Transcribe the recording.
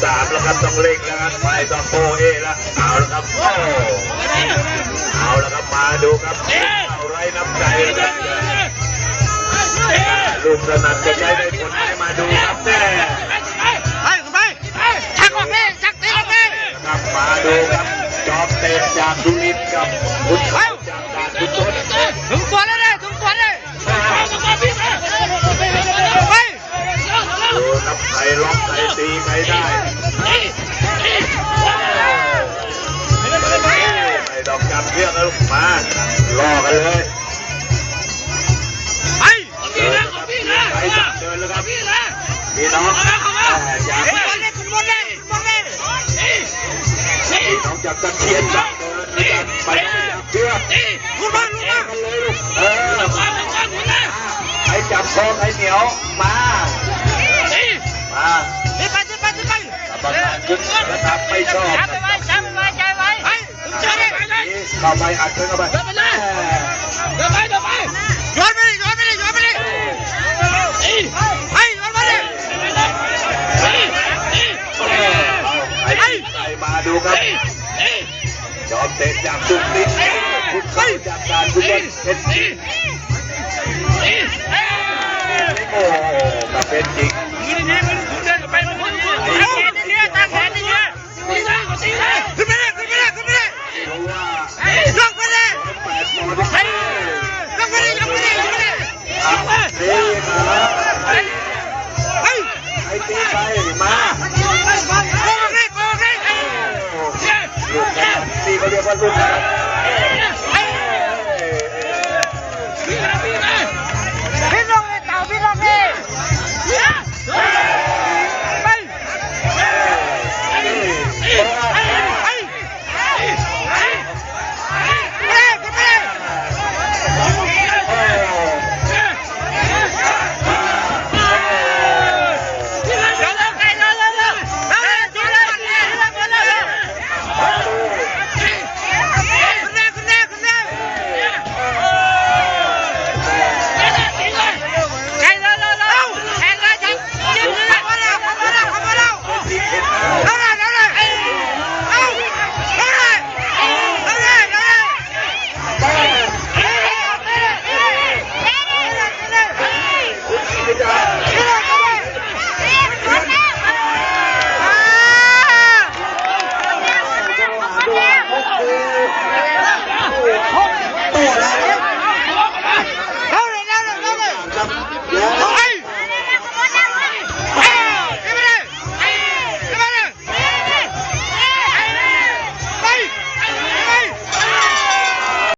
ສາມແລ້ວຄັບ ຕ້ອງເລັ່ງແລ້ວຄັບ ໄປຕໍ່ໂປເອລະ ເອົາລະຄັບ ໂອ້ ເອົາລະຄັບ ມາດູຄັບ ເອົາໄລ່ນຳໃຈລະຄັບ ລູກສະໜັ່ນຈະໃຊ້ໄດ້ຜົນໄໝ ມາດູຄັບ ແນ່ ໄປ ໄປ ຈັກອອກເລີຍ ຈັກຕີອອກເລີຍ ຄັບ ມາດູຄັບ ຈອມເຕະຈາກສຸລິດກັບ ບຸນເຂົາຈາກດ່ານບຸນຊົນ ເອົາ ເຖິງຕົວແລ້ວເດ້ ເຖິງຕົວເດ້ ໄປ ໂອ້ ນຳໃຜລັອກໃຜຕີໃຜໄດ້ ໄປດອກຈັບເຊືອກແລ້ວລູກ ມາ ລໍກັນເລີຍ ໄປ ເດີນແລ້ວຄັບ ໄປ ເດີນແລ້ວຄັບ ພີ່ນ້ອງ ເອີ ຈາກ ພີ່ນ້ອງຈາກຕະຂຽນ ໄປເຊືອກ ເອີ ໄປຈັບຄອໄປໜຽວ ມາ ມາ ໄປ ໄປ ໄປ ໄປ ກຳມະການຂຶ້ນລະດັບໄປຊອກ ຈັບໄວ້ ຈັບໄວ້ ຈັບໄວ້ ໄປ ເຂົ້າໄປ ອັດເຂົ້າໄປ ເດີນໄປເລີຍ ເດີນໄປ ເດີນໄປ ໂຍນໄປເລີຍ ໂຍນໄປເລີຍ ໂຍນໄປເລີຍ ໄປ ໂຍນໄປເລີຍ ໄປ ໄປ ມາດູຄັບ ຈອມເຕະຈາກສຸລິດ ໄປ ຈາກດ່ານບຸນຊົນ ເຮັດຈິງ ໂອ້ ກະເປັນຈິງ ຂຶ້ນໄປເລີຍ ຂຶ້ນໄປເລີຍ ຂຶ້ນໄປເລີຍ ຍົກໄປເລີຍ ຍົກໄປເລີຍ ຍົກໄປເລີຍ ຍົກໄປເລີຍ ເອີ ໄປ ໄປ ໄປ ໄປ ໄປ ມາ ໂກງເລີຍ ໂກງເລີຍ ໂອ້ ລູກນັ້ນ ທີ່ເຂົາຮຽກວ່າລູກ